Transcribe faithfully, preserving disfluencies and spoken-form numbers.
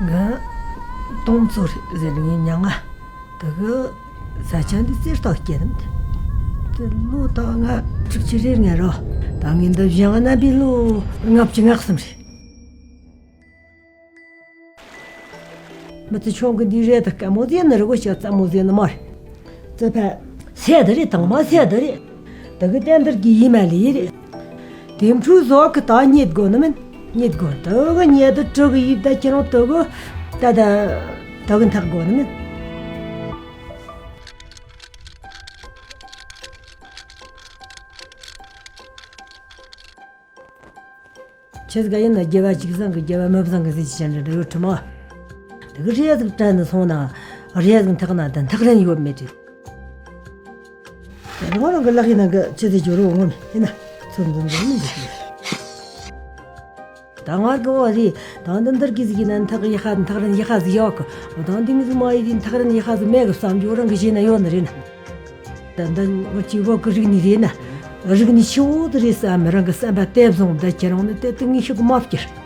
ང་སྟོང་ཚོ་རེད་ཟེར་ངའི་མྱིང་ང་། དེ་གི་ས་ཆ་འདི་རྩེ་སྟག་སྐྱེས་ནི། དེ་ལོ་ད་ང་དྲུག་ཅུ་རེ་ལྔ་རོ། ད་ངའི་འདི་བཞེངས་ན་བི་ལོ་ལྔ་བཅུ་ང་གསུམ་རེད། མི་ཚེ་ཆུང་གི་འདི་རེད། ད་དཀའ་མོ་ཟེར་ནི་རི་བོ་ཞིག་རྩ་མོ་ཟེར་ནི་མ་རེད། རྩི་ཕ། སེ་འདི་རེད། དང་མ་སེ་འདི་རེད། དེ་གི་རྟེན་འདིར་གི་ཡིད་མ་ལས་རེད། དེ་འཕྲུལ་བཟོ་གི་ད་རྙེད་དགོ་ནི་མིན། རྙེད་དགོ་དེ་གི་རྙེད་དུ་དྲུ་གི་ཡིབ་ད་ཁྱེད་རང་དེ་གི་ད་ད་དེ་གི་འཐག་དགོ་ནི་མིན། ཆི་ཟིག་ཡིན་ན་རྒྱལ་བ་ཅིག་བཟང་གི་རྒྱལ་བ་མི་བཟང་གི་ཟེར་གྱི་ཅན་རེ་ཡོད་ཁྲི་མ། དེ་གི་རེ་ཟིག་དྲན་ནས་སོང་ན་རེ་ཟིག་འཐག་ན་དེ་འཐག་རན་ཡོད་མེད་དེ། རང་རང་གི་ལག་ཡིན་ན་གི་ཆི་ཟིག་འབྱོར་རོ་ངོམ་ཡིན་ན་ཚོད་འཛིན་འཛིན་མི་འདུག་ད་ང་གི་འོ་རེད། ད་འདི་འདིར་གི་ཟིག་ཡིན་ན་འཐག་ཡི་ཧ་འཐག་རན་ཡི་ཧ་ཟིག་ཡོད་གི། ད་འདི་མི་ཟིག་མ་ཡི་ཟིག་འཐག་རན་ཡི་ཧ་ཟིག་མེད་གི་བསམ་རྒྱུ་རང་གི་བྱས་ན་ཡོད་ནི་རེད་ན། ད་ལྟ་ངོ་སྤྱི་བོ་གི་རིག་གནས་རེད་ན། རིག་གནས་ཆེ་བོ་དེ་རེད་བསམ་མི་རང་གི་བསམ་པ་དེ་བཟུང་བསྡད་ཁྱེད་རང་ནི་དེ་དུ་ངེས་ཤེས་མ་བསྐྱུར།